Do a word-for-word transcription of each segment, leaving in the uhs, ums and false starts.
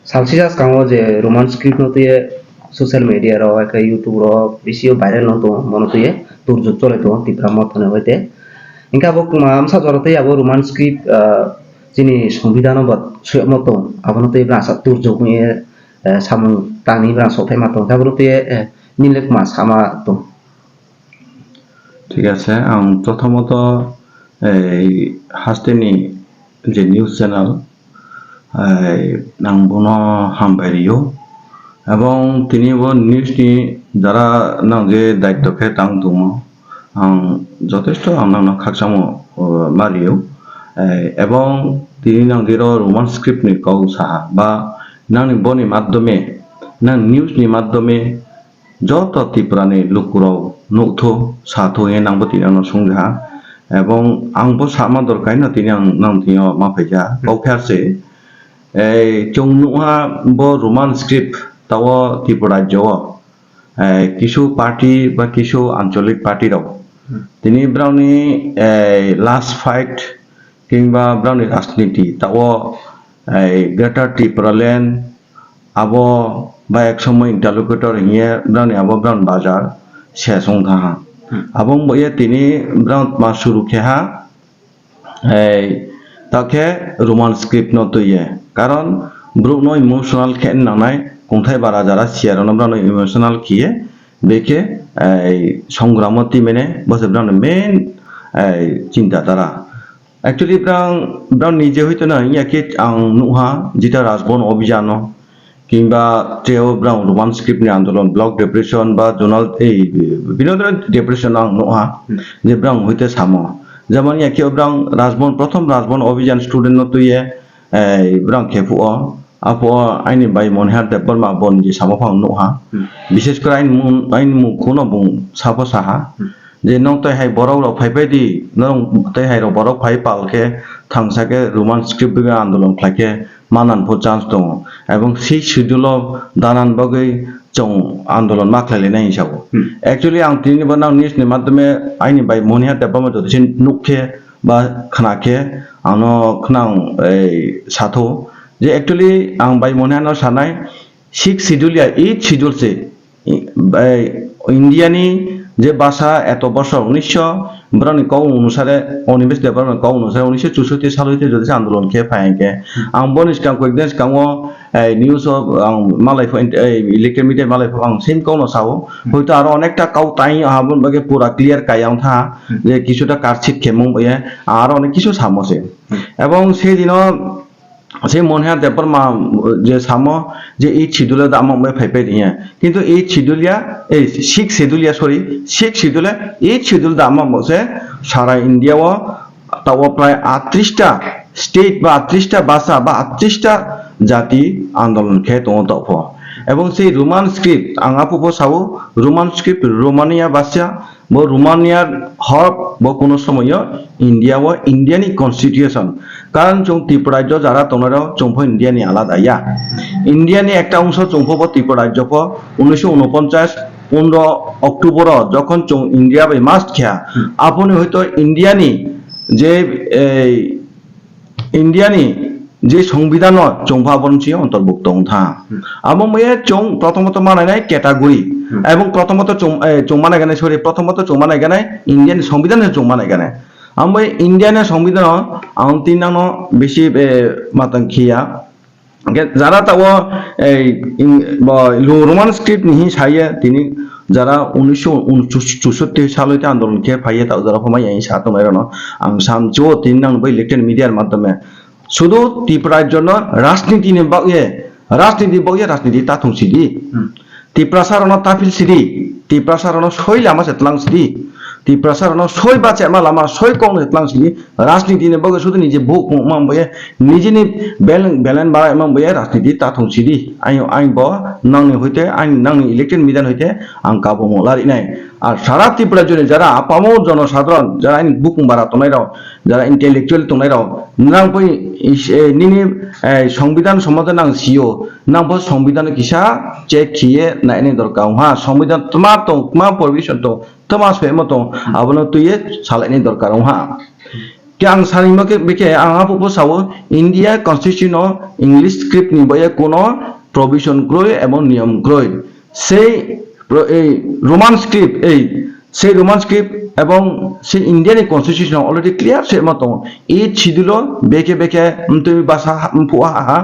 Salsija swkango je Roman script no twiwi social media rok, hai khe YouTube rok bisio viral no tongo, mono twiwi turjuk chole tongo Tipra Motha ni hoite. Hinkhe abo kwma msa jora tei abo Roman script, ah, chini Songbidan o bo suyamo tong, abono tei bwrasa turjuk ni, eh, samung tangni bwrasa sokthaima tong, abono tei, eh, nini le kwma sama tong. Thik ase, ang prothomoto ei hasteni je news channel, ei, ang bono hambai rio. Ebong tini bo news ni jara nang je daitto khe tang tongmo, ang jotesto ang nangno khakchangmo, o, ma rio. Ei, ebong tini nang jero Roman script ni kok saha ba nangni boni madhyome, nang news ni madhyome joto Tripura ni lukurok nukthu, sathu hinwi nangbo tini ano sungjaha. Ebong ang bo sama dorkar no tini ang nang tini o ma phaija. Kok khe se, ei, chwng nukha bo Roman script tao Tripura rajyo o, ei, kisu party ba kisu anchalik party rok. Tini brao ni, ei, last fight kingba brao ni rajniti tao, ei, Greater Tipraland, abo ba ek somoi interlocutor hiye brao ni abo brao ni bazar se song tha ha. Abo wng bo ye tini brao ma suru khe ha, ei, ta khe Roman script no twi ye. Karon brouh no emotional khe nangnai, kungthai bara jara siya rok no brao no emotional khiye, bekhe, ei, songramo twi mene bo se brao ni main, ei, chinta dara. Actually, brang, brang nije hoito na, ya khe ang nukha, jita Rajbon Abhijan o, kingba teo brang Roman script ni andolon, block depression ba zonal, ei, bino dhoron depression ang nukha, je brang hoite samo. Jemon ya khe brang Rajbon, prothom Rajbon Abhijan student no twiye, ei, brang khe phuo, Apo aini bai Monihar Debbarma bo niji samo phang nukha. Bishes kore aini mung, aini mung kuno bung sapo saha. Je nong tei hai borok rok phai phai di, nong tei hai rok borok phai pal khe thangsa khe Roman script bai andolon khlai khe manan pho chance tongo. Ebong sixth schedule o danan bagwi chwng andolon ma khlai lainai hinwi sabo. Actually ang tini bo nang news ni madhyome aini bai Monihar Debbarma joto se nuk khe ba khna khe ano khna ang ei satho. Je actually ang bai Monihar no sanai sixth schedule ya eighth schedule se, i-, bai India ni je basa eto bosor unisho borok ni kok onusare, Onimesh Debbarma ni kok onusare unisho chusoti salo te jodi se andolon khe phai hwnkhe ang boni swkang koyek din swkango, ei, news o ang malai pho, ei, electronic media malai pho ang same kok no sao. Hoito aro onekta kok tai abo bagwi pura clear kai ang tha je kisuta karchit khemung bai aro onek kisu samo se. Ebong se dino se Monihar Debbarma je samo je eighth schedule da amang bai phai phai diya. Kintu eighth schedule ya, ei, sixth schedule ya, sorry, sixth schedule, eighth schedule da amang bo se sara India o tao prai attrista state ba attrista basa ba attrista jati andolon khe tongo topho. Ebong se Roman script ang apo pho sao, Roman script Romania basa, bo Romanian hok bo kuno somoyo India o India ni constitution. Karon chwng Tripura rajyo jara tongnai rok chwng pho India ni alada ya. India ni ekta ongso chwng pho bo Tripura rajyo pho unisho unoponchas pondro October o jokhon chwng India bai merge kha, aphoni hoito India ni je, ei, India ni je songbidhan no chwng pha borok si ontarbukto wng tha. Abo maya chwng prothomotho manainai category. Ebong prothomotho chwng, eh, chwng manai ganai, sorry, prothomotho chwng manai ganai India ni songbidhan no chwng manai ganai. Amo India ni songbidhan no ang tin nang no bisi, eh, matang khiya. Hingke jara tao, eh, in, bo, lo Roman script ni hin saya tini jara unisho chushotti salo te andolon khe phaiye tao jara phama yang sa tongmai rano ang sam jo tin nang bai electronic media madhyome sudu Tripura rajyo no rajniti ni bagye, rajniti bagye rajniti ta thung sidi. Tiprasa rano tapil sidi, Tiprasa rano soi lama se tlang sidi, Tiprasa rano soi ba chema lama soi kong se tlang sidi, rajniti ni bagwi sudu niji buk mang boye, niji ni bel-, belen bara mang boye, rajniti ta thung sidi. Ayo, ayo bo nangni hoite, ang nangni elected midan hoite, ang kabo mo lari nai. Ar sara Tripura joni jara apamo jono sadharon, jara ani bukung bara tonai rok, jara intellectual tonai rok, nang poi is-, eh, nini, eh, songbidhan somote nang sio, nang bo songbidhan kisa check khiye naini dorkar wngha, songbidhan tma tong, tma provision tong, tma swemo tong, abono twiye salaini dorkar wngha. Khe ang sanima khe, bikhe ang abo bo sao, India Constitution o English script ni baye kuno provision kroi ebong niyom kroi. Sei pro-, ei Roman script, ei sei Roman script ebong sei India ni Constitution o already clear se ma tongo. Eighth schedule o bekhe bekhe mtwi basa ha-, mphu ha ha.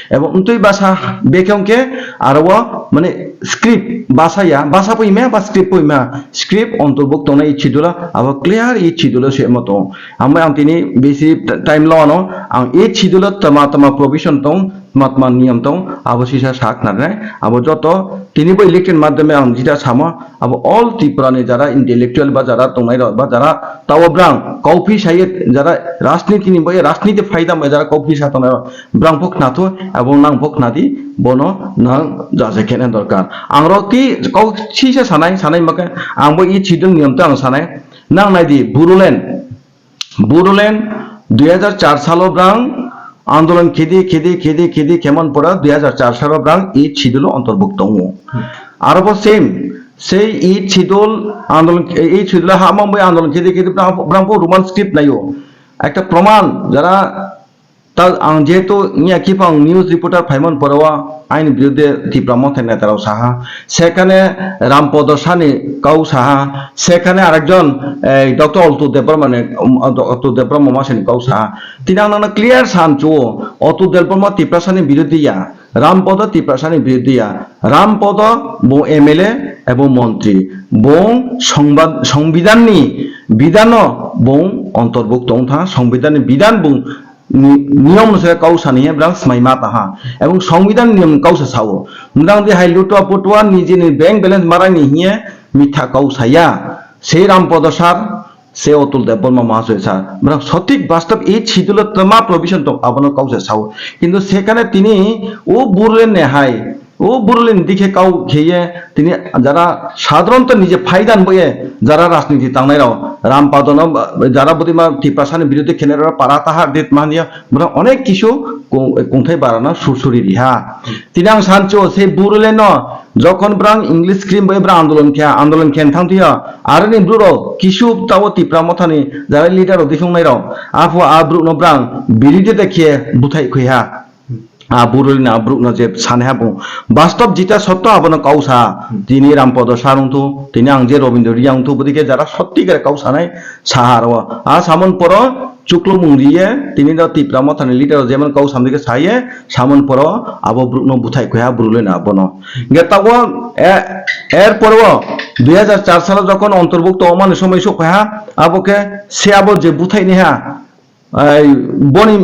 Ebong mtwi basa bekhe hwnkhe aro o mane script basa ya, basa poi ma ba script poi ma, script ontorbukto tongnai eighth schedule o, abo clear eighth schedule o se ma tongo. Amo ang tini besi t-, time lo ano, ang eighth schedule o tama tama provision tong, tama tama niyom tong, abo sisa sak narnai, abo joto tini bo elected madhyame ang jita samo, abo all Tripura ni jara intellectual ba jara tongnai rok ba jara tawa brang kauphi saye jara rajniti ni bai rajniti phaida bai jara kauphi sa tongnai rok brang pho khna thu abo nang pho khna di bono nang jaje khena dorkar. Ang rok ti kau sisa sanai sanai makhe ang bo eighth schedule niyom tang sanai nang nai di Bodoland. Bodoland dui hajar char salo brang andolon khedi, khedi, khedi, khedi khemon pora dui hajar char salo brang eighth schedule o ontorbukto tongo. Aro bo same, sei eighth schedule andolon, eighth schedule o hamang bai andolon khedi, khedi brang, brang bo Roman script naio. Ekta proman jara ta ang jehetu niya kiphang news reporter phaimon pora o aini birudhe Tipra Motha ni neta rok saha. Sekhane Rampodo Sani kau saha, sekhane arekjon, eh, Doctor Otul Debbarma ni, um, Otul Debbarma masani kau saha. Tini ang nangno clear san chuo, Otul Debbarma Tiprasani birodhi ya, Rampodo Tiprasani birodhi ya, Rampodo bo M L A ebo montri, bo songba-, songbidhanni bidhano bo ontorbukto wngtha, songbidhanni bidhan bo ni-, niyom se kau sani he brang smai ma taha. Ebong songbidhan niyom kau se sao. Brang di hai lutua putua nijini bank balance marai ni hiye mitha kau saya. Sei Rampodo sir, sei Otul Debbarma Mahasoy sir. Brang sotik bastob eighth schedule o tma provision tong abono kau se sao. Kintu sekhane tini o Bodoland ne hai O Bodoland ni dikhe kau kheye tini jara sadharanto nije phaidan boye jara rajniti tangnai rok Rampodo no jara bodima Tiprasani birodhi khenai rok para tahar dit mania borok onek kisu kung-, kungthai barana sursuri riha. Tini ang sancho se Bodoland no jokhon brang English cream bai brang andolon khe andolon khen thang thia aroni borok kisu tabo Tipra Mothani jara leader rok dikhongnai rok apho a borok no brang birodhi de khe buthai khuiha. A Bodoland ni a borokno je sanaiha bo bastob jita sotto abono kau sa. Tini Rampodo sir wngthu, tini ang je Robindra Reang wngthu, bodike jara sotti kare kau sanai saha aro. A samon poro chuklumung riye, tini do Tipra Mothani leader jemon kau samdike saye, samon poro abo borokno buthai khuiha Bodoland abono. Hingke tabok, e, er poro dui hajar char salo jokhon ontorbukto wngmani somoi sok phaiha, abo khe se abo je buthai niha, Ai, boni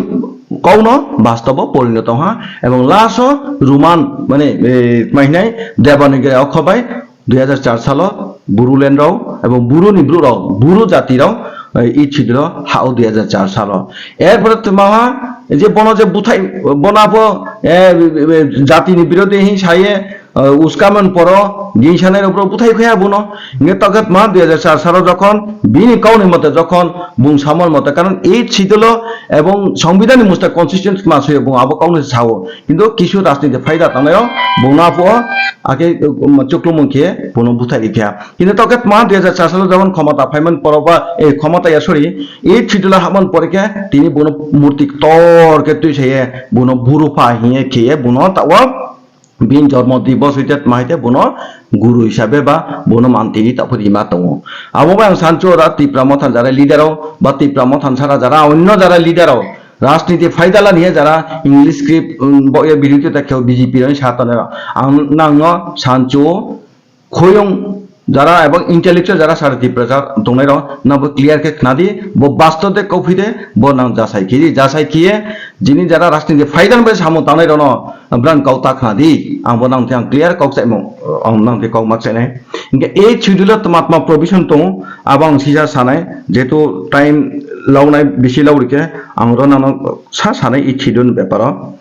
kok no bastobo porinoto wngha, ebong last o Roman, mane, e, tma hinai Devanagari okho bai dui hajar char salo Bodoland rok ebong Boro ni borok rok, Boro jati rok, e, eighth schedule o ha o dui hajar char salo. Er pore tma ha, je bono je buthai, bono abo, e, e, e, jati ni birodhi hin saye, Uh, uskamon poro, gingsanai rok poro buthai khoya bono. Hingke tokhe tma dui hajar char salo jokhon, bini kauni mote jokhon, bung samon mote, karon eighth schedule o ebong songbidhan ni musta constitution tma soyo bung abo kauni sao. Kintu kisu rajniti phaida tangnaio, bung no aphuo, ake, um, chuklumung khe, bono buthai rikha. Kintu tokhe tma dui hajar char salo jokhon khomota phaiman poro ba, eh, khomota ya, sorry, eighth schedule o hapman pore khe, tini bono murti ktor khe twi saye, bono buru pha hiye kheye, bono tao, Bini jormo dibos hoite tma hoite bono guru hisabe ba bono mantri ta phuri ma tongo. Abo bai ang sancho ora Tipra Motha jara leader rok ba Tipra Motha sara jara onno jara leader rok rajniti phaida lani jara English script, um, bo ye birodita khe B J P rok sa tongo. Ang nangno sancho khoyong jara ebong intellectual jara sara Tiprasa tongnai rok nabo clear khe khnadi, bo bastob de kophi de, bo nang jasai khiye, jasai khiye, jini jara rajniti phaida bai samung tangnai rokno brang kau ta khnadi, ang bo nang thang clear kok chaimo, ang nang thang kok mak chainai. Hingke eighth schedule o tma tma provision tongo, abo ang sisa sanai, jehetu time launai bisi laurikhe, ang ro nangno sa sanai eighth schedule ni beparo.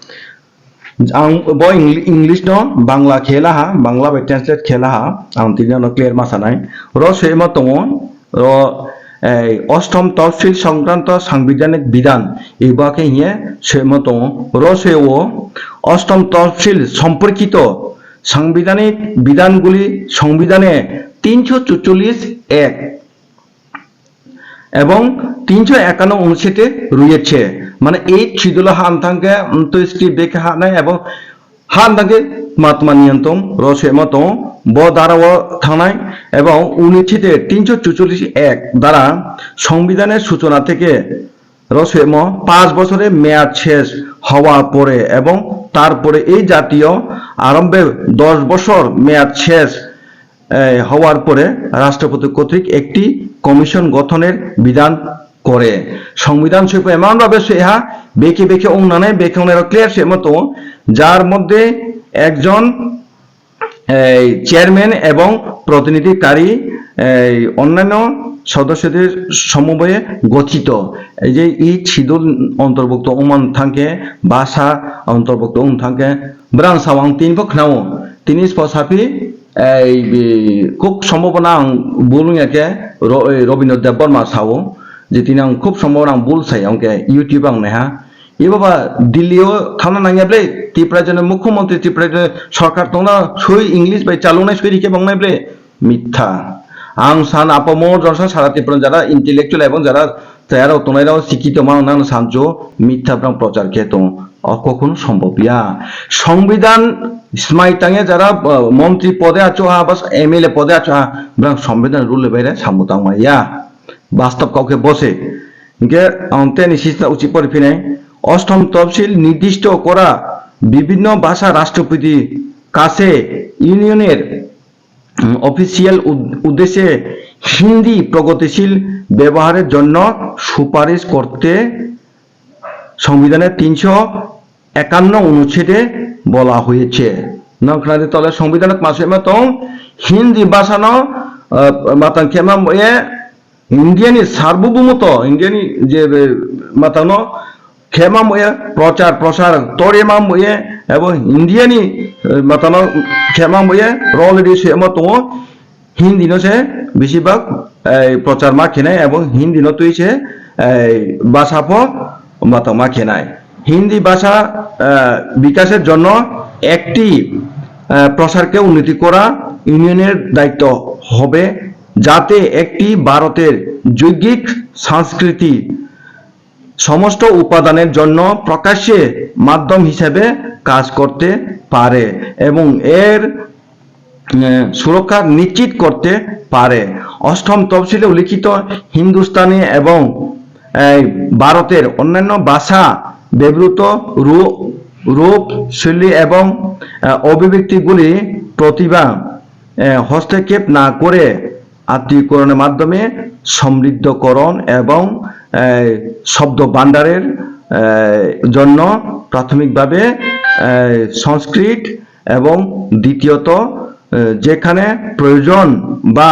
Ang bo Eng-, English no Bangla khe laha, Bangla bai translate khe laha, ang tini ano clear ma sanai. Ro se ma tongo, ro, ei, Ostom Tofsil Songkranto Sangbidanik Bidan, iba khe hiye se ma tongo. Ro se o Ostom Tofsil Somporkito Sangbidanik Bidanguli Songbidane tinsho chuchollis ek. এবং তিনশো একান্ন অনুচ্ছেদে রয়েছে। মানে এই শিডিউল হান থাকবে, উম, তো স্ক্রিপ্ট দেখে হানায় এবং হান থাকবে মাতমা নিয়ন্ত্রণ রসেমা তো ব ধারাও থানায় এবং অনুচ্ছেদে তিনশো চুচল্লিশ এক দ্বারা সংবিধানের সূচনা থেকে রসেমো পাঁচ বছরে মেয়াদ শেষ হওয়ার পরে এবং তারপরে এই জাতীয় আরম্ভে দশ বছর মেয়াদ শেষ, এ, হওয়ার পরে রাষ্ট্রপতি কর্তৃক একটি কমিশন গঠনের বিধান করে। সংবিধান সইফো এমন ভাবে সইহা বেকে বেকে ong nanai, বেকে ong nanai clear সইমো tongo, যার মধ্যে একজন এই চেয়ারম্যান এবং প্রতিনিধিকারী এই অন্যান্য সদস্যদের সমবায়ে গঠিত। এই যে এই শিডিউল অন্তর্ভুক্ত ওমান থাকে, ভাষা অন্তর্ভুক্ত ওম থাকে, ব্রাং সাওয়াং তিন পো খনাও, তিনি পো সাপি এই বি-, খুব সম্ভাবনা আং বুলুং একে র-, এই রবীন্দ্র দেববর্মা সাও, যে তিনি আং খুব সম্ভাবনা আং বুল সাই, আংকে YouTube আং Neha, Iba ba Delhi o thangna nangya ble, Tripura jone mukhyamantri, Tripura jone sorkar tongna soi English bai chalungnai soi rikhe bangnai ble, mitha. Ang san apamo jorsa sara Tripura jara intellectual ebong jara tayaro tongnai rao sikito mang nang sanjo mitha brang prochar khe tong. Oko khun sombhob ya. Songbidan smai tangya jara, uh, montri pode acho ha, bas M L A pode acho ha, brang songbidan rule bai re sambo tangma ya. Bastop kau khe bose. Hinkhe ang teni sisna uchi pori phinai. অষ্টম তফসিল নির্দিষ্ট করা বিভিন্ন ভাষা রাষ্ট্রপতি কাছে ইউনিয়নের, উম, অফিসিয়াল উদ-, উদ্দেশ্যে হিন্দি প্রগতিশীল ব্যবহারের জন্য সুপারিশ করতে সংবিধানের তিনশো একান্ন অনুচ্ছেদে বলা হয়েছে। Nang khnadi tole সংবিধান masema tong Hindi bhasha no, ah, matang khema moye India ni sarbubumuto, India ni je, eh, matano khema moye prochar prosar torema moye, ebo India ni, eh, matano khema moye role di sema tongo. Hindi no se besibak, eh, prochar ma khenai, ebo Hindi no twi se, eh, bhasha pho matang ma khenai. Hindi ভাষা, আহ, বিকাশের জন্য একটি, আহ, প্রসারকে উন্নতি করা ইউনিয়নের দায়িত্ব হবে, যাতে একটি ভারতের যৌগিক সংস্কৃতি সমস্ত উপাদানের জন্য প্রকাশ্যে মাধ্যম হিসেবে কাজ করতে পারে এবং এর এ, সুরক্ষা নিশ্চিত করতে পারে। অষ্টম তফসিলে উল্লিখিত হিন্দুস্তানি এবং, এ, ভারতের অন্যান্য ভাষা ব্যবহৃত রূ-, রূপ, শৈলী এবং, এ, অভিব্যক্তিগুলি প্রতিভা, এ, হস্তক্ষেপ না করে আত্মীয়করণের মাধ্যমে সমৃদ্ধকরণ এবং, এ, শব্দ ভাণ্ডারের, এ, জন্য প্রাথমিকভাবে, এ, সংস্কৃত এবং দ্বিতীয়ত, এ, যেখানে প্রয়োজন বা,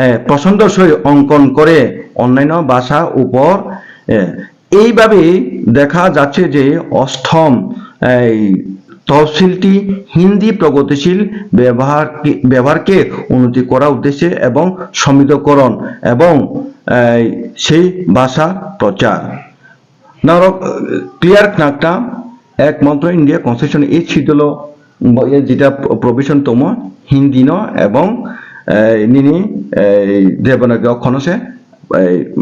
এ, পছন্দসই অঙ্কন করে অন্যান্য ভাষা উপর, এ, এইভাবেই দেখা যাচ্ছে যে অষ্টম এই তফসিলটি হিন্দি প্রগতিশীল ব্যবহারকে, ব্যবহারকে উন্নতি করার উদ্দেশ্যে এবং সমৃদ্ধকরণ এবং, এ, সেই ভাষা প্রচার। Norok, eh, clear khna kha, ekmatro India Constitution eighth Schedule o, bo ye jeta provision tongmo, Hindi no ebong, eh, nini, eh, Devanagari okhono se, eh,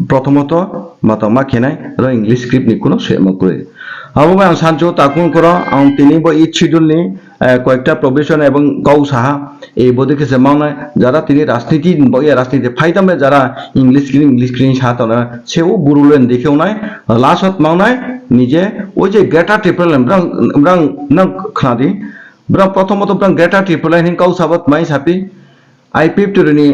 prothomoto matangma khenai, ro English script ni kuno semo kwrwi. Abo bai ang sancho takung koro, ang tini bo eighth Schedule ni, eh, koyekta provision ebong kau saha, ei bodi khe se mangnai, jara tini rajniti, bo ye rajniti phaitame jara English screen, English screen sa tona, se o buru len dikhe unai, last ot mangnai, nije, o je Greater Tipraland, brang, brang nang khna di, brang prothomot brang Greater Tipraland hin kau sabat mai sapi, I P F T ni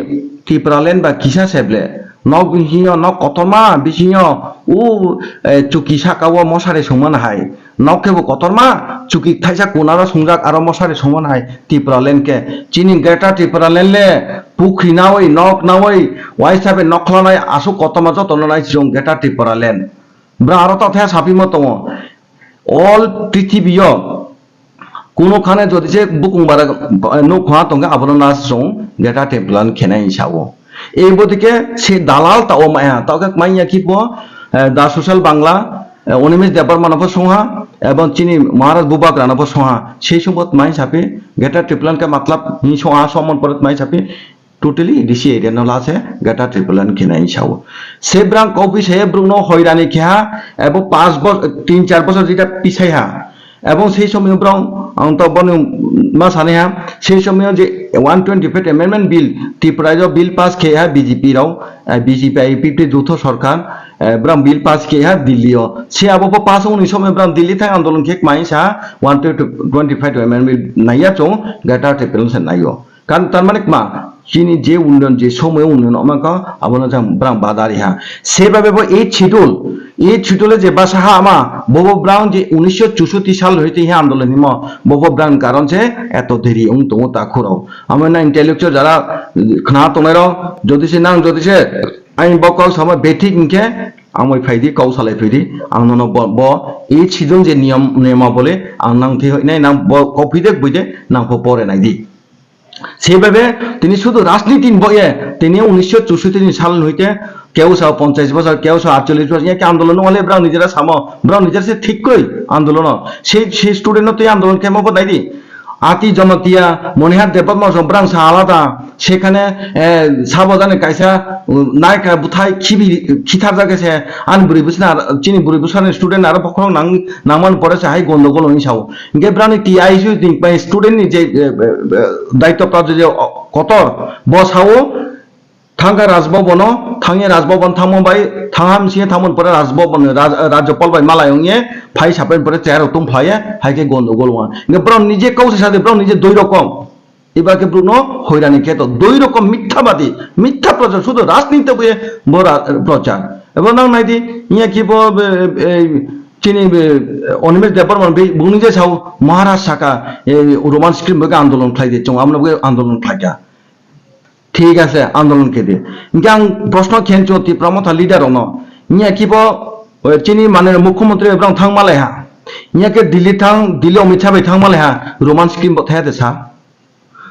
Tipraland ba kisa seble, nok bisingo, nok kotorma bisingo, u, eh, chuki saka o mosari songman hai, nok khe bo kotorma, chuki thaisa kunaro songjak aro mosari songman hai Tipraland khe. Chini Greater Tipraland le pukhri nawi, nok nawi, uaisa bai nok khwlanai aswk kotorma joto no nai chwng Greater Tipraland. Bwrang aro ta the sapima tongo. All prithibi o kuno khane jodi se bukung bara, eh, nuk khwa tongkhe abono na chwng Greater Tipraland khenai sao. Ei bodike se dalal ta o maya, ta khe manya khipo, eh, The Social Bangla, eh, Animesh Debbarma no pho songha, ebong chini Maharaj Bubagra no pho songha. Sei songbo mai sapi, Greater Tipraland khe matlab ni songha, somon pore mai sapi. Totally A D C area no la se Greater Tipraland khe nai sao. Se brang kok pi se brung no hoirani khe ha, ebo pas bos-, tin char bosor jeta pisai ha. Ebong sei somoyo brong, ang to bono ma sanai ha, sei somoyo je one twenty-five amendment bill, Tripura o bill pass khe ha B J P rao, eh, B J P I P F T jotho sorkar, eh, brang bill pass khe ha Delhi o. Se abo bo pass wngni somoyo brang Delhi thang andolon khe kmai sa one twenty-five amendment bill naiya chung Greater Tipraland se naiyo. Kan tar mane kma, chini je unnoyon, je somoyo unnoyon wngma kha, abono jang brang bada ri ha. Sebabe bo eighth schedule, eighth schedule je basa ha ama, bobo brang je unisho chusoti sal hoite he andolon himo, bobo brang karon se eto deri wng tongo takhurok. Amo na intellectual jara khna tongnai rok, jodi se nang, jodi se ain bo kok sama betik hinkhe, ang bai phaidi, kok salai phaidi, ang nono bo, bo eighth schedule je niyom, niyoma bole, ang nang thwi hoi nai, nang bo kok phi de, bui de, nang pho pore nai di. Sebabe tini sudu rajniti ni boye, tini unisho chusoti ni sal hoite keu sa ponchais bosor, keu sa atchollish bosor, ya ke andolon wale brang nijera samo, brang nijera se thik koi andolon. Se, se student no tei andolon kemo bo dai di. Ati Jamatia, Monihar Debbarma so brang sa alada, sekhane, eh, sabo jani kaisa, uh, nai ka buthai khibi, khithar jagese, ani bwrwi bwsna, chini bwrwi bwsani student aro bokhorok nang, nangmani pore se hai gondogol wngwi sao. Hinkhe brani T I C ni pai student ni je, eh, eh, eh, daityo prapto je, o, kotor, bo sao, thangkha Rajbhavan o, thangya Rajbhavan thangma bai, thangha msingye thangmani pore Rajbhavan, Raj-, Rajyapal bai malai wngye, phai sapai pore chair o tum phlaiye, hai khe gondogol wng. Hinkhe borok nije kau se sadi, borok nije dui rokom. Iba khe borokno hoirani khe to dui rokom mithabadi, mitha prochar, sudu rajniti bai bo ra-, prochar. Ebo nang naidi, iya khe bo, be, ei, chini be, Animesh Debbarma be, bungni je sao, Maharaj saka, ei, Roman script bai andolon khlai di, chwng amno bai andolon khlai kha. Thik ase, andolon khe di. Hinkhe ang proshno khencho Tipra Motha leader rokno, iya khe bo, eh, chini mane mukhyamantri bai thang malai ha. Iya khe Delhi thang, Delhi Amit Shah bai thang malai ha, Roman script bo thaya de sa.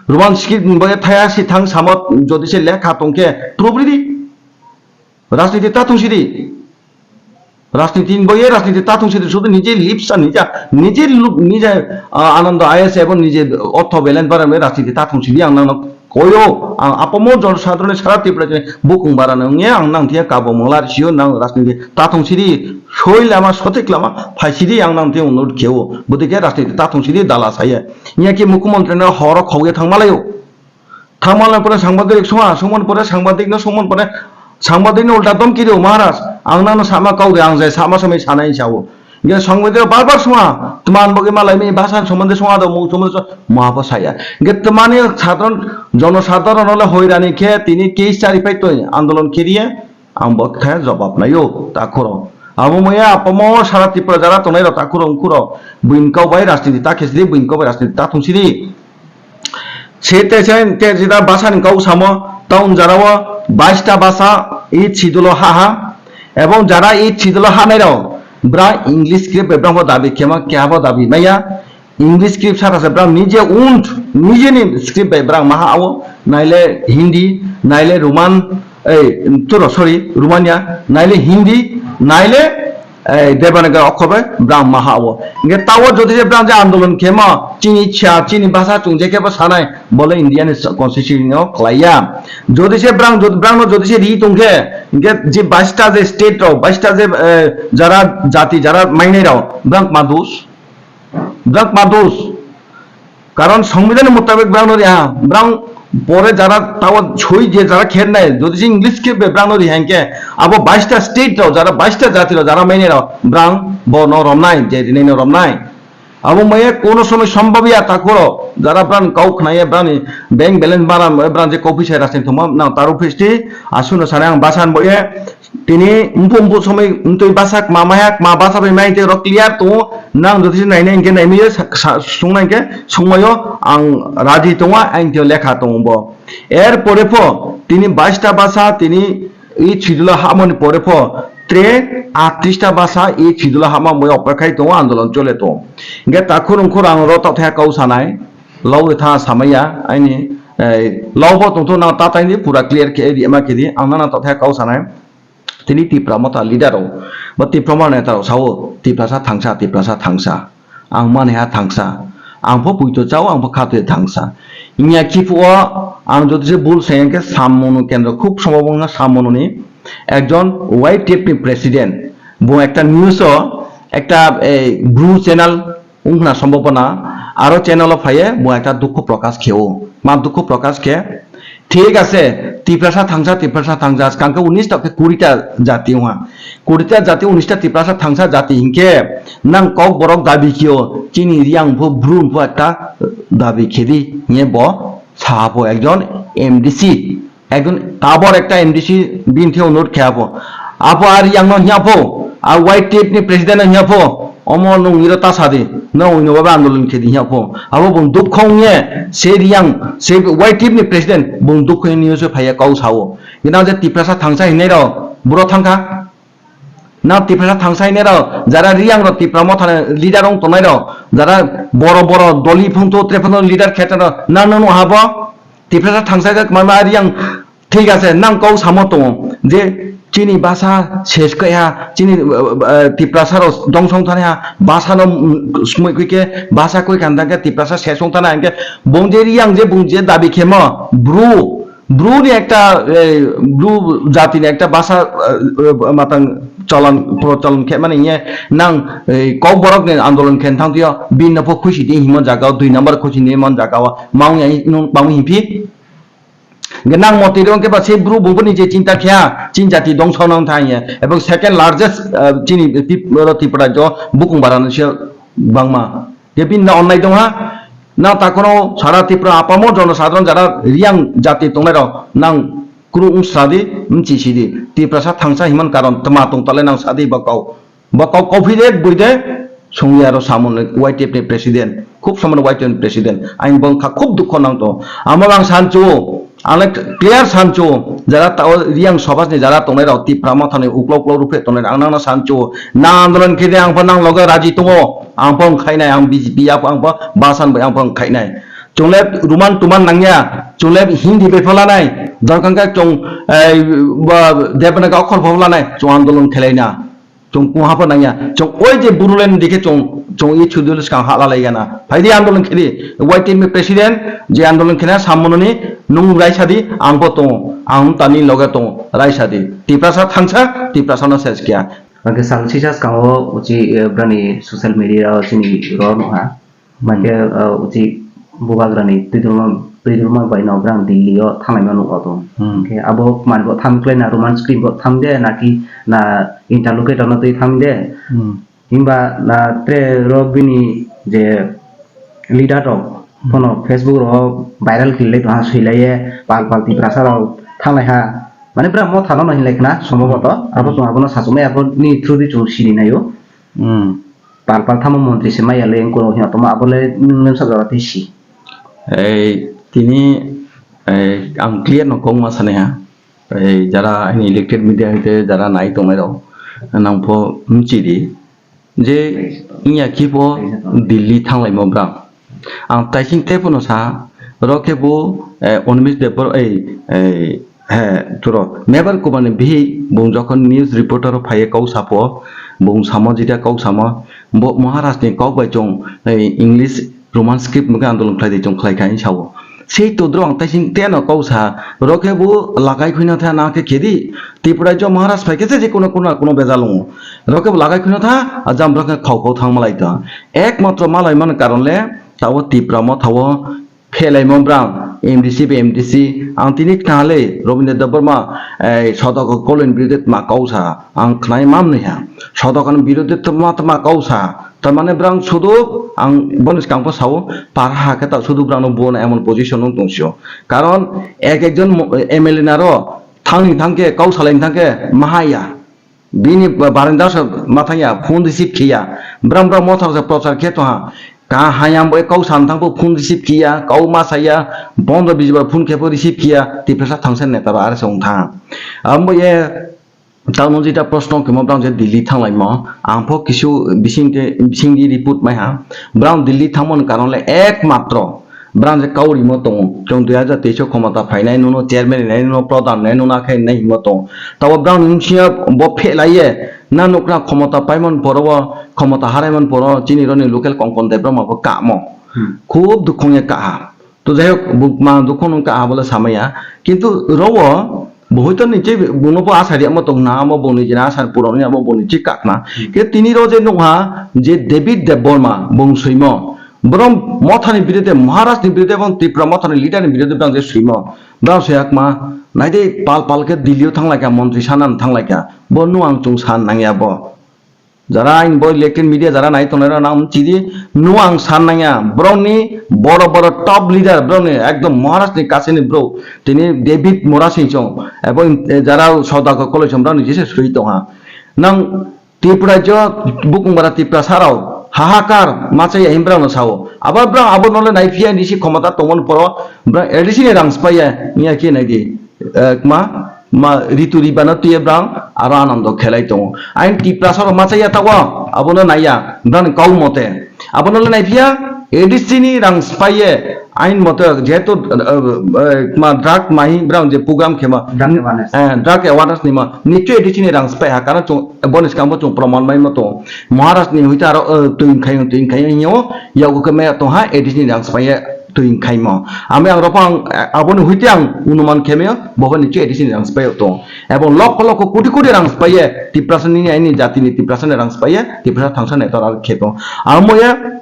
Roman script ni bagwi thaya si thang samo jodi se lekha tongkhe proof ridi. Rajniti ta thung sidi. Rajniti ni bagwi rajniti ta thung sidi, sudu nije lipsa nija, nije lup-, nije, ah, Anando I A S ebo nije ortho belen para rajniti ta thung sidi ang nang koyo, ang apamo jon sadharoni sara Tripura ni bukung bara nang ye ang nang thia kabo manglar sio nang rajniti ta thung sidi. Soi lama, sothik lama, phai sidi ang nang tei onurod kheo. Bodike rajniti ta thung sidi dala saye. Iya khe mukhyamantri no horo khogwi thang malayo. Thang malai pore sangbadik songha, songmani pore sangbadik no songmani pore sangbadik no ulta domki rio Maharaj. Ang nang no sama kau de ang jai sama samai sanai sao. Ge sangbadik bar bar songha, tman bogi malai mi basa sombonde songha do mung sombonde songha, ma bo saya. Ge tmani sadharon, jono sadharon ole hoirani khe tini case chari pai toi andolon khiriye. Ang bo khe jobab naio, takhuro. Abo maya apamo sara Tripura jara tongnai rok takhuro ungkhuro. Buini kok bai rajniti ta khesidi, buini kok bai rajniti ta thungsidi. Se te se te jeda basa ni kok samo town jara o bais ta basa eighth schedule o ha ha. Ebong jara eighth schedule o ha nai rok bra English script bai brang bo dabi khema keha bo dabi maya. English script saka se brang nije unt, nije ni script bai brang maha ao, naile Hindi, naile Roman, ei, turo, sorry, Romania, naile Hindi, naile, ei, Devanagari okkor bai brang maha ao. Nge tawo jodi je brang je andolon khema, chini cha, chini bhasha chung je kebo sanai, bole India ni constitution o khlaiya. Jodi se brang, jodi brang no jodi se ri tongkhe, nge je bais ta je state rok, bais ta je, eh, jara jati, jara mainai rok, brang ma dos. Bwrang ma dos. Karon songbidhan ni mutabik bwrang no riha. Bwrang pore jara tawa soi je jara kher nai. Jodi se English khe be bwrang no riha hinkhe abo bais ta state rok jara bais ta jati rok jara mene rok bwrang bo no romnai je rinai no romnai. Abo maya kono somoi sombhabiya takuro jara bwrang kau khnaiya bwrang ni bank balance bara bwrang je kau pisa rajni thoma nang taro phisti asuno sanai ang basan boye. Tini mpu mpu somoi mtwi basa kma maya kma basa bai mai tei rok clear tongo. Nang jodi se nainai hinkhe naimaya sa-, sa-, sungna hinkhe sungmayo ang raji tongo, ang tei lekha tongo bo. Er pore pho tini bais ta basa tini i chidula hamoni pore pho tre atris ta basa i chidula hama moi opekhai tongo, andolon chole tongo. Hinkhe takhur ungkhur ang oro tokthaya kau sanai, logwi tha samaya aini, eh, logbo tongthok nang tatai di pura clear khe di ema khe di ang nana tokthaya kau sanai. Tini Tipra Motha leader rok, bo Tipra Motha neta rok sao, Tiprasa thangsa, Tiprasa thangsa. Ang mani ha thangsa. Ang pho puito chao, ang pho khatoi thangsa. Wngya khiphuru ang jodi se bul sai hwnkhe Sammono kendro khub sombhobo wngkha Sammononi ekjon Y T F ni president. Bo ekta news o ekta, eh, Bru channel wngkhna sombhobo na aro channel o phaiye bo ekta dukhu prokash khe o. Ma dukhu prokash khe, thik ase, Tiprasa thangsa, Tiprasa thangsa, skang khe unis ta khe kuri ta jati wngkha. Kuri ta jati unis ta Tiprasa thangsa jati hinkhe nang kok borok dabi khe o, chini Riyang pho Bru pho ekta dabi khe di hiye bo sa pho ekjon M D C. Ekjon tabor ekta M D C bini thai onurod khe abo. Abo ar yang no hiya pho, a Y T F ni president no hiya pho, omo nung iro ta sadi, no ino baba andolon khe di hiya pho. Abo bung dukho ye, se Riyang, se Y T F ni president, bung dukho ye news phaiya kau sao. Gina je Tiprasa thangsa hinai rao, buro thangkha. Na Tiprasa thangsa hinai rao, jara Riyang rao Tipra Motha ni leader ong tongnai rao, jara boro boro doli phung to tre phung to leader khe tano, na no no habo. Tiprasa thangsa jak mama Riyang thik ase, nang kau samo tongo je chini basa ses kaiha, chini, uh, uh, Tiprasa rok dongsong thani ha, basa no, mm, smui koi ke, basa koi kan dang ke Tiprasa ses ong thani hingke bung je Riyang je bung je dabi khemo, Bru, Bru ni ekta, eh, Bru jati ni ekta basa, eh, eh, matang cholon, procholon khe mani ye nang, eh, kok borok ni andolon khe thang tio, bin no pho khusi di himo jaga o, dui number khusi ni mon jaga o, maung ya, nung maung himpi. Hingke nang motwi rw hingke ba se bru bungbo ni je chinta kheya, chin jati dongso nang thang ya. Ebong second largest, ah, chini Tip-, oro Tripura jo bukung bara no se bangma. Je bini na onnai dong ha, nang takhoro sara Tripura apamo jono sadharon jara Riyang jati tongnai rok nang kru wng sadi, mchi sidi. Tiprasa thangsa himan karon tma tong tale nang sadi ba kau. Bo kok coffee de bui de songya aro samung Y T F ni president, khub samung Y T F ni president. Ang bo wngkha khub dukho nang to. Amo ang sanchu, ang le clear sanchu, jara tao Riyang Sabha ni jara tongnai rok Tipra Motha ni uklo uklo ruphe tongnai ang nang sanchu. Na andolon khe de ang pha nang loge raji tongo, ang pha wngkhainai, ang B J P ya ang pha basan bai ang pha wngkhainai. Chungle Roman tuman nangya, chungle Hindi bai phalanai, dorkar khe chung, eh, ba Devanagari okhor phalanai, chung andolon khelaina. Chwng kung hapo nangya. Chwng oi je Bodoland dikhe chwng, chwng i chudu le swkang ha lalai gana. Phaidi andolon khedi. Y T F ni president je andolon khena sammononi nung raisa di, ang bo tongo. Ang tani loge tongo. Raisa di. Tiprasa thangsa, Tiprasa no ses kya. Hwnkhe sal sisa swkango uchi, eh, brani social media o chini ro nukha. Hwnkhe, uh, uchi bubagrani Twitruma, Twitruma bai no brang Delhi o thanglaima nukgo to. Hmm. Hwnkhe abo manbo tham khlaina Roman script bo tham de naki na interlocutor no twi tham de. Hmm. Himba na tre rok bini je leader rok Hmm. Bono Facebook ro viral khlai tongha swilaiye pal pal Tiprasa rok thanglaiha. Mane bra mo thano no hinlai khna somboboto. Abo Hmm. Chwng abono sachumai abo ni through di chwng sini naio. Hmm. Pal pal thamo montri se maya le engkoro hino toma abole nung lemsa jora tei si. Ei, tini, ei, ang clear no kong ma sani ha. Ei, jara ani elected media hite jara nai tongnai rok. Nang pho mchi di. Je inya kipo Delhi thanglai mo bra. Ang taising tepo no sa, ro khe bo, eh, Animesh Debbar, ei, ei, He, turo. Mebar Kumar ni bihik, bung jokhon news reporter o phaiye kau sapo, bung samo jita kau samo, bo Maharaj ni kok bai chwng, eh, English Roman script mukhe andolon khlai di chwng khlai kha hinwi sao. Sei todro ang taising teno kau sa, ro khe bo lagai khuina tha na khe khedi, Tripura jo Maharaj phai khe se je kono kono kono bejal wngo. Ro khe bo lagai khuina tha, a jam ro khe khau khau thang malai tha. Ekmatro malai man karon le, tabo Tipra mo thawo, Phelaimo brang, M D C bai M D C, ang tini khna le, Robindra Debbarma, eh, Sodok Koloni birude tma kau sa, ang khnai mam nui ha. Sodok ani birude tma tma kau sa, tamane brang sudu, ang boni skang po sao, par ha khe ta sudu brang no bo na emon position no tong sio. Karon ek ekjon mo-, M L A naro, thang ni thang khe, kau salai ni thang khe, mahaya. Bini ba-, barenda se ma thangya, phone receive khiya. Bram bram motha se prochar khe tongha. Ka hayam bo kau san thang bo phone receive khiya, kau ma saya, bondo bijibar phone khe bo receive khiya, Tiprasa thangsa neta ba are se wng thang. Ambo ye tamo jita proshno kemo bram je Delhi thanglaimo, ang pho kisu bising te, bising di report mai ha. Bram Delhi thangmani karon le ekmatro Brang je kau rimo tongo. Chwng dui hajar teis o khomota phainai, nono chairman rinai, nono pradhan rinai, nono akhe rinai himo tongo. Tabo brang ni bsingya bo phelaiye, na nukna khomota paimani poro o, khomota haraimani poro o, chini roni local Konkon Debbarma bo kamo. Hmm. Khub dukhu wngya kaha. To jai hok, buk ma dukho nung ka abole samaya. Kintu rowo, bo hoito ni che, buno bo asa ri amo tong na, amo bo ni jena asa puron ni amo bo ni che kak na. Ke tini ro je nung ha, je David Debbarma, bung soimo. Brom Motha ni birode, Maharaj ni birode, bong Tipra Motha ni leader ni birode bang je soimo. Bang soyak ma, nai de pal pal ke Delhi o thang lai ka, montri sanan thang lai ka. Bo nung ang chung san nang ya bo. Jara ang bo elected media jara nai tongnai rok nang chidi, nung ang san nang ya. Brom ni boro boro top leader, brom ni ekdom Maharaj ni kache ni bro. Tini David Murasing chong. Ebo, eh, jara Saudagar College chong, brom ni jese sui tong ha. Nang Tripura jo bukung bara Tripura sarao hahakar machaya him brao no sao. Abo brao abo nole nai phiya nisi khomota tongmon poro brao A D C ni rang spaiya niya khe nai di. Eh, ma, ma ritu riba no tuye brao aro anando khelai tongo. Ain Tripura sarao machaya tawo abo no naiya brao ni kau mote. Abo nole nai phiya A D C ni rang spaiye ain mote jehetu, eh, eh, ma drug mahi brao je program khema. Drug awareness. Eh, drug awareness ni ma. Nichoi A D C ni rang spai ha, karon chung, boni swkang bo chung proman mai ma tongo. Maharaj ni hoite aro, eh, twi khai, twi khai yo, yago khe me tong ha, A D C ni rang spai ye twi khai mo. Ami ang ropo ang, eh, aboni hoite ang unuman khe me, bo bo nichoi A D C ni rang spai tong. Ebong lok lok koti koti rang spai ye, Tiprasa ni aini jati ni Tiprasa ni rang spai ye, Tiprasa thangsa ni tor ar khe tong. Amo ye,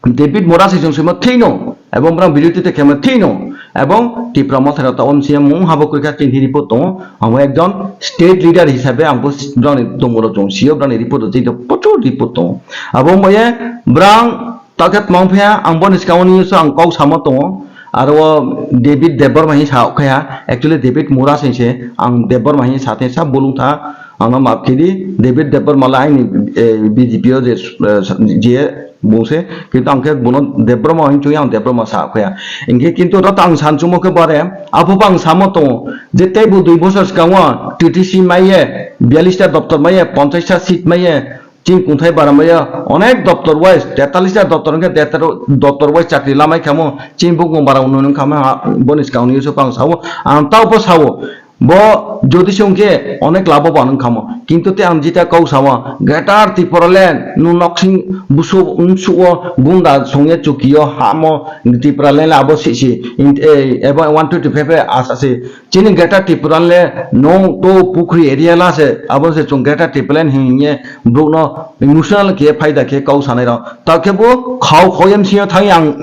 David Murasing chong sima thwino, ebong brang biruti te khema thwino, ebong Tipra Motha rok tabok siyang mung habo kwrwikha chini report tongo, amo ekjon state leader hisabe ang bo brang ni tongmoro chong sio, brang ni report o chini prochur report tongo. Abo moye brang takhe tmang phiya ang boni swkango ni so ang kok samo tongo, aro o David Debbarma hin sa khe ha, actually David Murasing se ang Debbarma hin sa the sa bolong tha. Ano maaf khe di, David Debbarma le aini, eh, B J P o je, eh, je bung se, kintu ang khe bono Debbarma hinwi chungya, ang Debbarma sa khuya. Hinkhe kintu oro ta ang sanchungmo khe bare, aphuru ang samo tongo, je teibo dui bosor swkango T T C maiye, biyallis ta doptor maiye, ponchash ta seat maiye, chini kungthai bara maiye, onek doptor wise, tetallis ta doptor hinkhe tetal-, doptor wise chakri lamai khamo, chini bukung bara unnoi wngkha ma, boni swkango nini sopo ang sao, ang tao bo sao. Bo jodi se hwnkhe onek labo bo ang wngkha mo. Kintu tei ang jita kok sao, Greater Tipraland, nwng noksing busu wngsugo gunda songya chukio hamo Tipraland abo sisi. In-, eh, ebo one twenty five asa se. Chini Greater Tipraland le nwng to Pukhri area la se, abo se chwng Greater Tipraland hin hinye borokno emotional khe phaida khe kok sanai rok. Ta khe bo khao khao M C O thangwi ang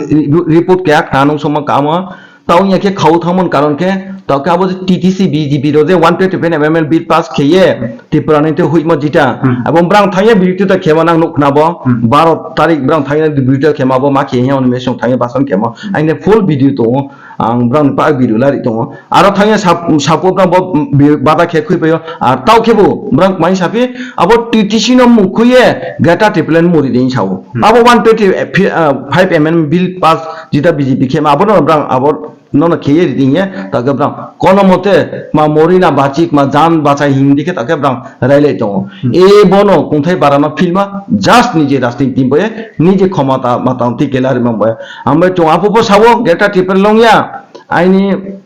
report khe khna nung songma kamo. Tao wngya khe khao thangmani karon khe, tao khe abo je T T C B J P rok je one twenty five M M L bill pass kheye, Tripura ni tei huimo jita. Hmm. Abo brang thangya biruti ta khema nang nuk khna bo, Hmm. baro tarik brang thangya biruti ta khema bo ma khe hwnwi mechung thangya basan khema. Hmm. Aini full video tongo, ang brang pa video lari tongo. Aro thangya sap-, sapo brang bo bi-, bada khe khui paio, ar tao khe bo brang mai sapi, abo T T C no mukhuye Greater Tipraland muri ding sao. Hmm. Abo one twenty five M M L bill pass jita B J P khema, abo no brang abo nono kheye ri ding ye, ta khe brang kono mote ma mori na bachik ma jan bachai hindi khe ta khe brang railai tongo. Hmm. E bono kungthai bara no filma just nije rajniti boye, nije khomata matang ti kela rimang boye. Ambai chong apo bo sao Greater Tipraland ya, aini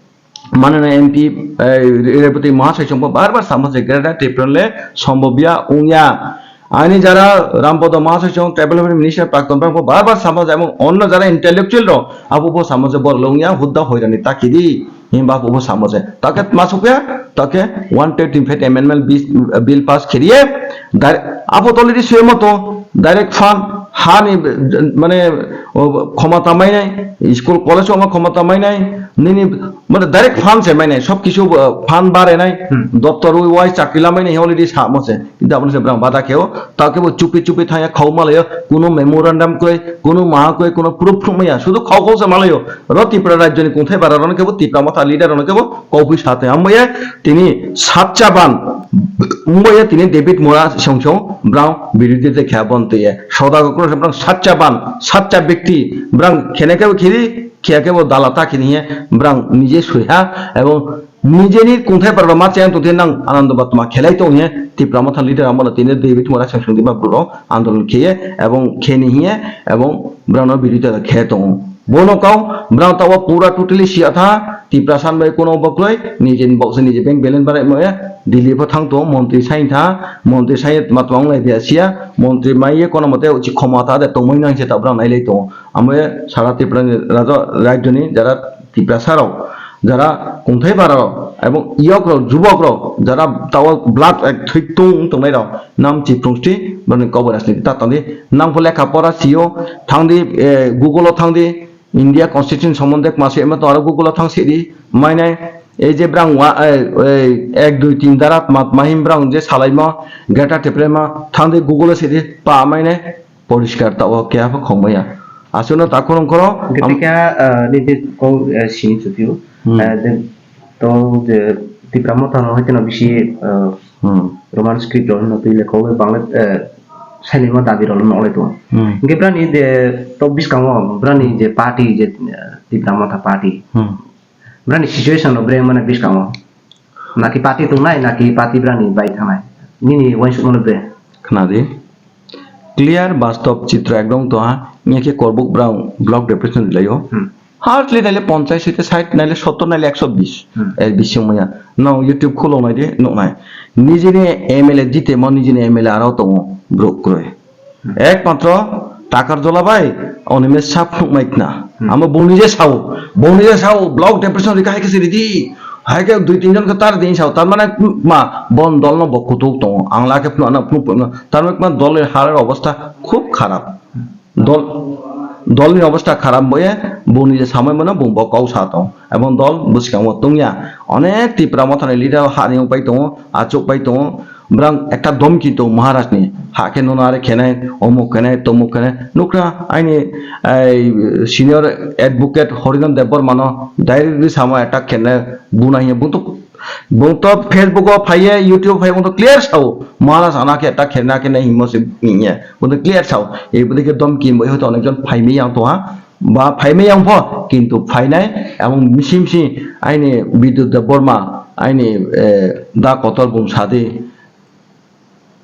manana M P, eh, Rebati Mahasai chong bo bar bar samo je Greater Tipraland le sombobya ungya. Ani jara Rampada Mahasai chong Tribal Welfare Minister Prakton Brahma bar bar samo je, emon onno jara intellectual rok abo bo samo je borok longya hudda hoirani takidi himba abo bo samo je. Take masukya, take one twenty five amendment bis-, bill pass khiriye. Dar-, abo toledi suye moto direct fund hani mane o khomata mainai, school college o khomata mainai, nini mane direct fund se mainai, sob kisu, uh, fund barenai, Hmm. doptor wi wai chakri lamainai already samo se. Kintu abono se brang bada kheo, ta khe bo chupi chupi thaya khao malayo, kuno memorandum koi, kuno maha koi, kuno proof phung maya, sudu khao khao se malayo. Ro Tripura rajyo ni kungthai bara rano khe bo Tipra Motha leader rano khe bo kok phui sa thai. Ambo ye tini sacha ban, ambo ye tini David Mura song song brang biruti te khe bon te ye. Saudagar College brang sacha ban, sacha bekti brang khene khe bo khiri, khiya khe bo dala ta khini ye brang nije sui ha, ebong nijeni kungthai bara ma chayang tongthe nang Anando Batma khelai tong ye Tipra Motha leader ambo tini David Mura song song diba bro andolon kheye ebong kheni hiye ebong brano biruti khe tongo. Bono kau, brang tawa pura totally siya tha, Tiprasa bai kono bokroi, nije ni boksa nije bank balance barai moya, Delhi pho thang tongo, montri sai tha, montri sai ma tong lai biya siya, montri mai ye kono mote uchi khoma tha de tongmoi nang se ta brang nai lai tongo. Amo sara Tripura ni raja, rajyo ni jara Tiprasa rok, jara kungthai bara rok, ebong yok rok, jubok rok, jara tawo blood ek thwi tung tongnai rok, nam chiprung sri, bani kobo rajniti ta tangdi, nang pho lekha pora sio, thangdi, eh, Google o thangdi, India Constitution somonde kma se ema to aro Google o thang sidi, mainai, ei je brang wa, ei, ei, ek, dui, tin dara tma, tma him brang je salaimo, Greater Tripura ma, thangdi Google o sidi, pa mainai, poriskar ta o keha pho khong maya. Aswkno ta khorang khoro, Hingke am- tei keha, ah, nini kok, eh, sini chutio. Hmm. Eh, de, to je Tipra Motha no hoiteno bisi, eh, Hmm. Roman script rok no twi lekho, Bangla, eh, sainima dabi rok no olai tongo. Hmm. Hingke brani je to bwskango brani je party je, eh, Tipra Motha party. Hmm. Brani situation no bre mane bwskango. Naki party tongnai, naki party brani bai thangnai. Nini uansukmano bre. Khna di. Clear bastob chitro ekdom tongha, wngya khe Korbuk brang block depression di laio. Hmm. Hardly naile ponchas hoite sait, naile sottor, naile ekso bis. Hmm. Er bising maya. Nang YouTube khulo nai di, nuk nai. Nijini M L A jite mo, nijini M L A aro tongo, bro kroi. Hmm. Ekmatro Takar Jola bai, oni me sap nuk mai khna. Hmm. Amo boni je sao, boni je sao, block depression di kahai khe se ridi. Hai khe dui tin jon khe tar din sao, tar mane ma, bon dol no bo kutuk tongo. Ang la khe phnu, ano phnu, phnu, tar mane ma dol ni halar obostha khub kharap. Dol, dol ni obostha kharap boye, boni je samai mano bung bo kau sa tong. Ebong dol bwskango tongya. Onek Tipra Mothani leader ha ni pai tongo, achuk pai tongo. Brang ekta domki tongo Maharaj ni. Ha khe nono are khenai, omuk khenai, tomuk khenai. Nukra aini, ai, senior advocate Harinan Debbarma no directly samo attack khenai, buna hiya. Bung to, bung to Facebook o phaiye, YouTube o phaiye, bung to clear sao. Maharaj ana khe attack khenai, khenai himo se hiya. Bung to clear sao. Ei budi khe domki bo hoito onekjon phaimai yang tongha. Ba phaimai yang pho, kintu phainai, ebong misi misi aini Bidyut Debbarma, aini, eh, da kotor bung sadi.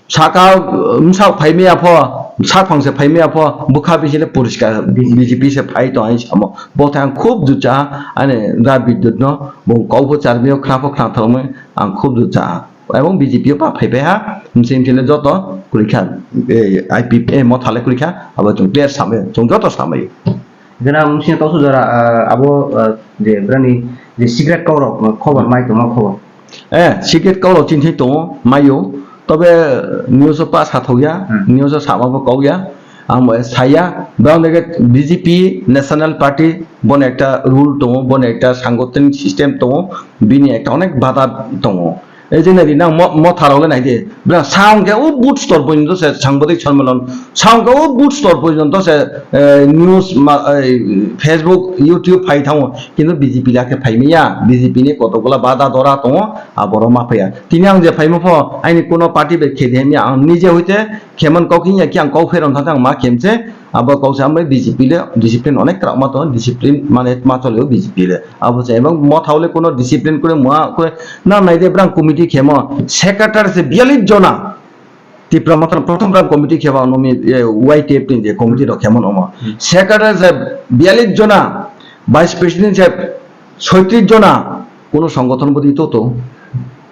Saka, eh, msa phaimai ya pho, sak phang se phaimai ya pho, bwkha bisile poriskar B J P se phai tong aini samo. Bo thang khub ducha, aini da Bidyut no, bung kau pho charmio, khna pho khna thalmai, ang khub ducha. Ebong B J P o pa phai phai ha, msing msing le joto kwrwi kha, eh, I P F, eh, Motha le kwrwi kha, abo chwng clear samai, chwng joto samai. Gana msing toksu jora, ah, abo, ah, je brani je secret kok rok, ah, khobor mai tongma khobor. Eh, secret kok rok chini thai tongo, maio. Tobe news o pa sathokya, Hmm. news o sama bo kokya. Ang bo saya, bang dege B J P National Party, bon ekta rule tongo, bon ekta sangothon system tongo, bini ekta onek bada tongo. Ei je nai di nang mo-, Motha rok le nai di. Bra sound khe o booth store porjonto se sangbadik sonmilon. Sound khe o booth store porjonto se, eh, news ma, eh, Facebook, YouTube phai thango. Kintu B J P la khe phai maya. B J P ni kotokgola bada dora tongo, aboro ma phaiya. Tini ang je phaimo pho, aini kuno party bai khe de maya. Ang nije hoite kheman kok hinya ki ang kok pheron thang thang ma khemse. Abo kok se amai B J P le discipline onek kwrak ma tongo. Discipline mane ma cholio B J P le. Abo se ebong Motha le kuno discipline kore mua kore. Na nai de brang committee khemo, secretary se biyallis jona. Tipra Motha prothom brang committee kheba ono mi, eh, Y T F ni je committee rok khemo nomo. Hmm. Secretary se biyallis jona, vice president se soitris jona, kuno songothon bodi to to.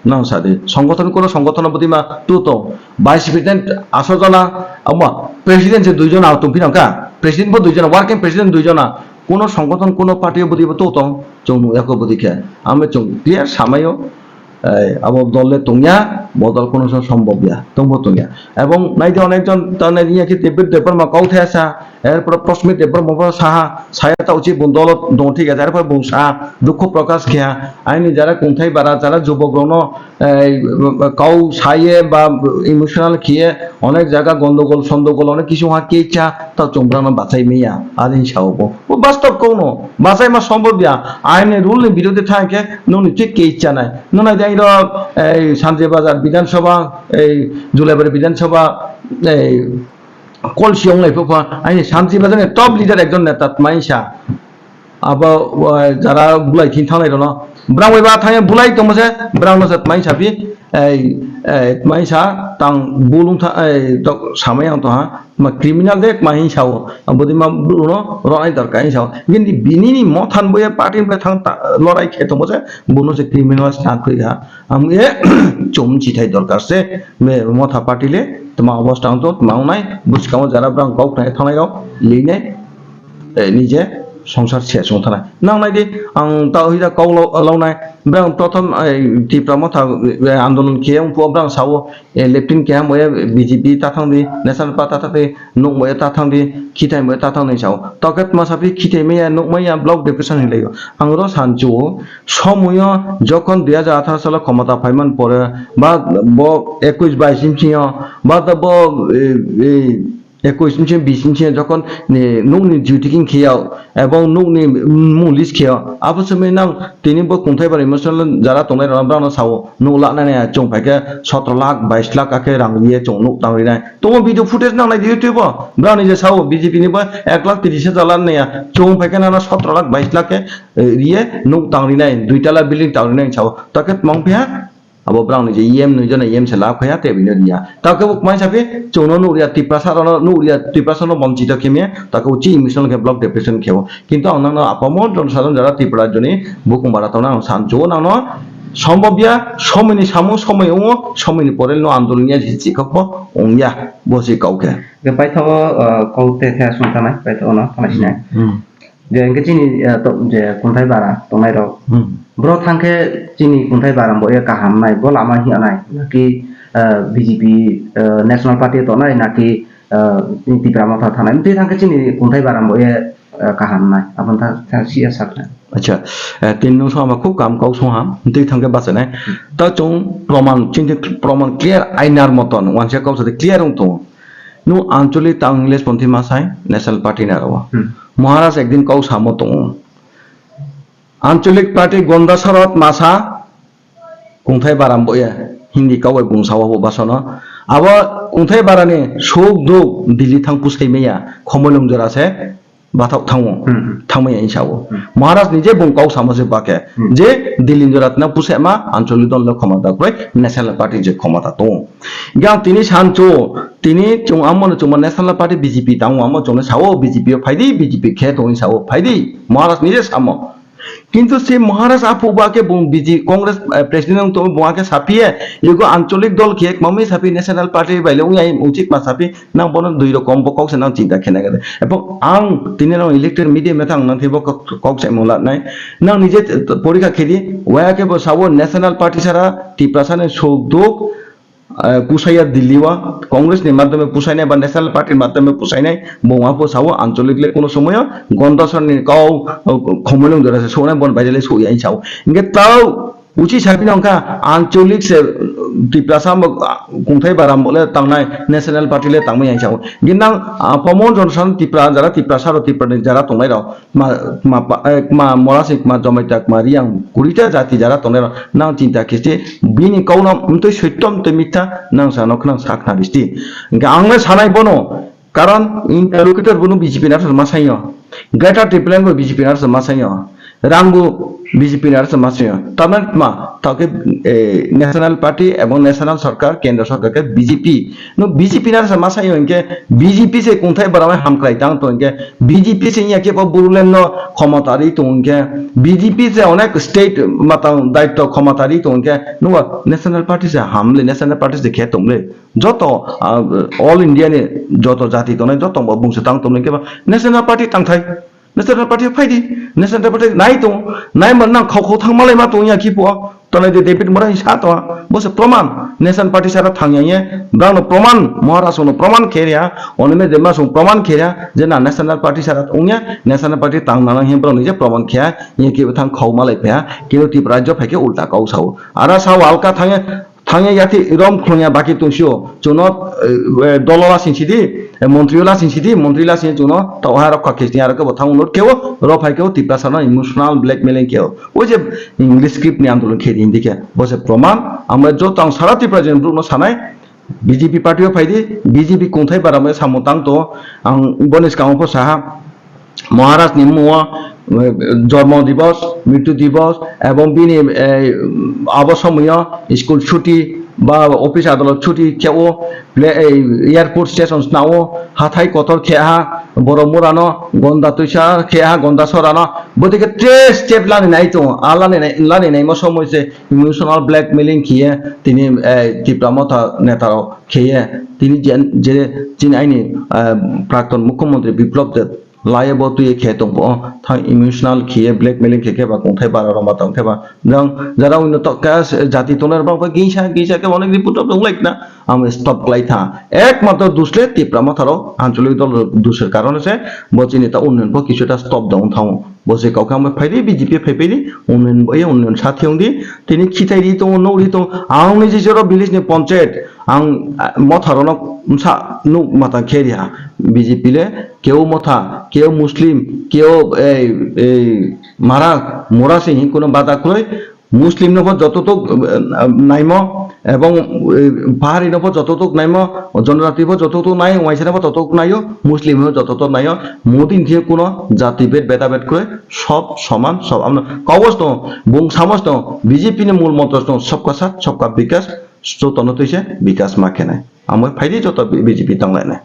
Nang sadi, songothon kuno songothon bodi ma to to. Vice president aso jona, ama president se dui jona tong pinang ka. President bo dui jona, working president dui jona. Kuno songothon, kuno party o bwtwi bo to tong, chwng nukya khe bwtwi khe. Amo chwng clear samaio, eh, abo dol le tongya, bo dol kuno somo sombobya, tongbo tongya. Ebong naidi onekjon ta naidi ya khe Debir Debbarma kok thaya sa, erpore Prasmit Debbarma bo saha, saya ta uchi bo dolo dong thik ase, erpore bo sa, dukho prokash kheya, aini jara kungthai bara, jara jubok rokno, eh, kau saye ba emotional khiye onek jaga gondogol sondogol onek kisu ha kecha ta chwng brano bachai maya adin sao bo. O bastob kokno bachai ma sombobya aini rule ni birodhe thang khe nokni thik kecha nai. Nonai dai ro ei Sanjay Bazar Bidhan Sabha, ei Julaibari Bidhan Sabha, ei Kolsi ong lai phopha aini Sanjay Bazar ni top leader ekjon neta tmaisa. Abo, uh, jara bulai thin thanglai rono. Brang bai ba thangya bulai tongma se, brang no se tmai sapi, ei, ei, tmai sa tang bulung tha, ei, tok samai ang to ha, ma criminal de tmai hin sao, abo di ma bulu no ro ai dar kai sao. Gini bini ni Mothan boya party bai thang ta, lorai khe tongma se, buno se criminal sa khui ha. Am e chum chithai dorkar se, me Motha party le, tma obostha ang to, tma nai, buskamo jara brang kok thai thanglai rok, lei nai. eh, nije songsar se song thana. Nang nai di, ang ta hoi da kau lo, lo nai. Brang prothom, eh, Tipra Motha, eh, andolon khe ang po brang sao, eh, leptin keha moya B J P ta thang di, National Party ta thang di, nuk moya ta thang di, khitai moya ta thang di sao. Toket ma sapi khitai maya, nuk maya block depression hin layo. Ang ro san chu, somoyo jokhon dui hajar atharo salo khomota phaiman pore, ba bo ekush bais ni singyo, ba da bo, eh, eh, ekush ni sing, bis ni sing jokhon ni nukni duty king khiya ebong nukni mung list khiya, abo somoi nang tini bo kungthai bar emotional jara tongnai rok brano sao nuk laknai ya chwng phaikhe sotro lakh bais lakh akhe rang riye chwng nuk tang rinai. Tongo video footage nang nai YouTube o, brani je sao B J P ni bo ek lakh tris hajar lan nai ya chwng phaikhe nana sotro lakh bais lakh khe, eh, riye nuk tang rinai, dui tala building tang rinai sao. Takhe tmang phiya, abo brang ni je E M nui jona E M se lab khaya te bini riya. Ta ke buk mai sapi, chungno nuk riya Tiprasa rono nuk riya Tiprasa no bomchito kemye, ta ke uchi emotional ke block depression khebo. Kintu ang nangno apamo jon sajon jara Tripura joni bukung bara tona ang san chuo nangno sombobya somoi ni samo somoi ungo somoi ni pore no andolon ya si chikok bo ungya bo si kau ke. Ke paithago, uh, kau te the sung tanai, paithago no tanai sinai. Hmm. Je hingke chini, eh, to, je kunthai bara tongnai rok. Hmm. Bro thangkhe chini kunthai bara bo ye kaham nai, bo lama hiya nai, naki, eh, B J P, eh, National Party tongnai, naki, eh, Tipra Motha thanai. Twi thangkhe chini kunthai bara bo ye, eh, kaham nai. Aboni tha, tha siya sakna. Acha, eh, tin nung sama khub kam kau song ham. Twi thangkhe bachanai. Hmm. Ta chung proman, chini proman clear ainar moton. Wansa kau sa clear wng tongo. Nung anchalik tang English ponthi masai National Party na rawa. Hmm. Maharaj ekdin kau samo tongo. Anchalik party Gonda Sorot masa kungthai baram boya Hindi kau bai bung sawa bo basono. Abo kungthai barani suk duk Delhi thang pusai maya khomolong jora se bathok thango. Hmm, hmm. Thangmaya insa o. Hmm. Maharaj ni je bung kau samo se bake. Hmm. Je Delhi jora tna pusai ma anchalik dol le khomata kwrwi National Party je khomata tongo. Yang tini sancho, tini chung amo no chuma National Party B J P tango amo chungno sao B J P o phaidi, B J P khe tongwi sao phaidi, Maharaj ni je samo. Kintu se Maharaj aphuba khe bung B J Congress, eh, president wng tongwi bung akhe saphiye, yugo ancholik dol khe mamwi saphi National Party baile wngya uchit ma saphi, nang bono dui rokom bo kok se nang chinta khena gade. Ebong ang tini nang elected media methang nang thebo kok, kok se mung latnai. Nang nije porikha khedi, waya khe bo sao National Party sara Tiprasa ni suk duk, eh, pusaiya Delhi o, Congress ni madhyome pusainai ba National Party ni madhyome pusainai, bo wngma po sao ancholik le kuno somoyo Gonda Sorot ni kau, eh, khomolong jora se sonai bon baidele soya sao. Hingke tau uchi sapi nang kha ancholik se, eh, Tiprasa bo, ah, kungthai baram bo le tangnai National Party le tangmai yang sao. Hingke nang, ah, Pamon Johnson Tipra jara Tiprasa ro Tipra ni jara tongnai rok. Kma, kma pa, eh, kma Morasing, kma Jomaita, kma Riyang, kurita jati jara tongnai rok nang chinta khe se bini kau no mtwi soitom twi mitha nang sa no khwnang sa khna bisti. Hingke ang le sanai bono, karon interlocutor bono B J P ni arsa ma sayo, Greater Tipraland bo B J P ni arsa ma sayo, rang bo B J P ni arsa ma sayo. Tamni kma, tao khe, eh, National Party ebong National Sarkar, Kendra Sarkar khe B J P. No B J P ni arsa ma sayo hingke B J P se kungthai baramai hamkrai tang to hingke B J P se ya khe bo Bodoland no khomota ri tong hingke B J P se onek state matang daitto khomota ri tong hingke nugo National Party se hamle National Party se khe tongle joto, ah, all India ni joto jati tongnai joto bo bungse tang tongle hingke ba National Party tangthai. National Party phaidi, National Party nai tong, nai man nang khau khau thang malai ma tong ya khipo. Tonai de David Mora hin sa to, bo se proman, National Party sara thang ya ye, brang no proman, Maharaj no proman khe ya, onime de ma song proman khe ya, je na National Party sara ong ya, National Party tang nang hin brang ni je proman khe ya, ye ki thang khau malai phe ya, kino Tripura jo phai khe ulta kau sao. Ara sao alka thang ya, Thangya yati rom khulungya baki tungsio, chwngno, eh, eh, dolo lasing sidi, eh, montri lasing sidi, montri lasing chwngno, tauha rok kha khe sini aro kebo thang unut kebo, ro phai kebo Tiprasa no emotional blackmailing kebo. O je English script ni andolon khe di hindi khe. Bo se proman, ang bai joto ang sara Tripura jeni borok no sanai, B J P party o phaidi, B J P kungthai bara mai samung tang to, ang boni swkango pho saha, Maharaj ni mung o, eh, jormo divos, mrityu divos, ebong bini, eh, abo somoyo school chuti ba office adolot chuti khe o, ple-, eh, airport station sna o, hathai kotor khe ha, Boromura no, Gonda Twisa khe ha, Gonda Sora no, bodike tre step lani nai tongo, a lani nai, lani naimo somoi se emotional blackmailing khiye, tini, eh, Tipra Motha neta rok khiye, tini je, je chini aini, eh, prakton mukhyamantri Biplab Deb, Laiya bo twi khe tong pho, thang emotional khiye blackmailing khe khe ba kongthai bara roma tong khe ba. Jang jara wngno to ka jati tongnai rok ba gingsa gingsa khe onek report rok wng lai khna. Ang stop klai tha. Ekmatro dusle Tipra Motha rok anchalik dol dusor karone se bo chini ta unnayan pho kichu ta stop dong thang. Bo se kok ang phai di B J P phai phai di unnayan bo ye unnayan sa thiyong di. Tini khitai ri tongo, nok ri tongo. Ang ni jisoro village ni panchayat ang Motha rok no sa nuk mata khe ri ha. B J P le keo Motha, keo Muslim, keo ei, ei Marak, Mora se hin kuno bada kroi. Muslim no pho joto tok, eh, naimo, ebong, eh, Pahari no pho joto tok naimo, Jonojati pho joto tok nai, Waisa no pho joto tok naio, Muslim no joto tok naio, Modi ni thik kuno jati bed beda bed kroi, sob soman, sob amno kawos no, bung samos no, B J P ni mul montro no, sobka sat, sobka bikas, joto no twi se bikas ma khenai. Amo phai di joto B J P tang lai nai.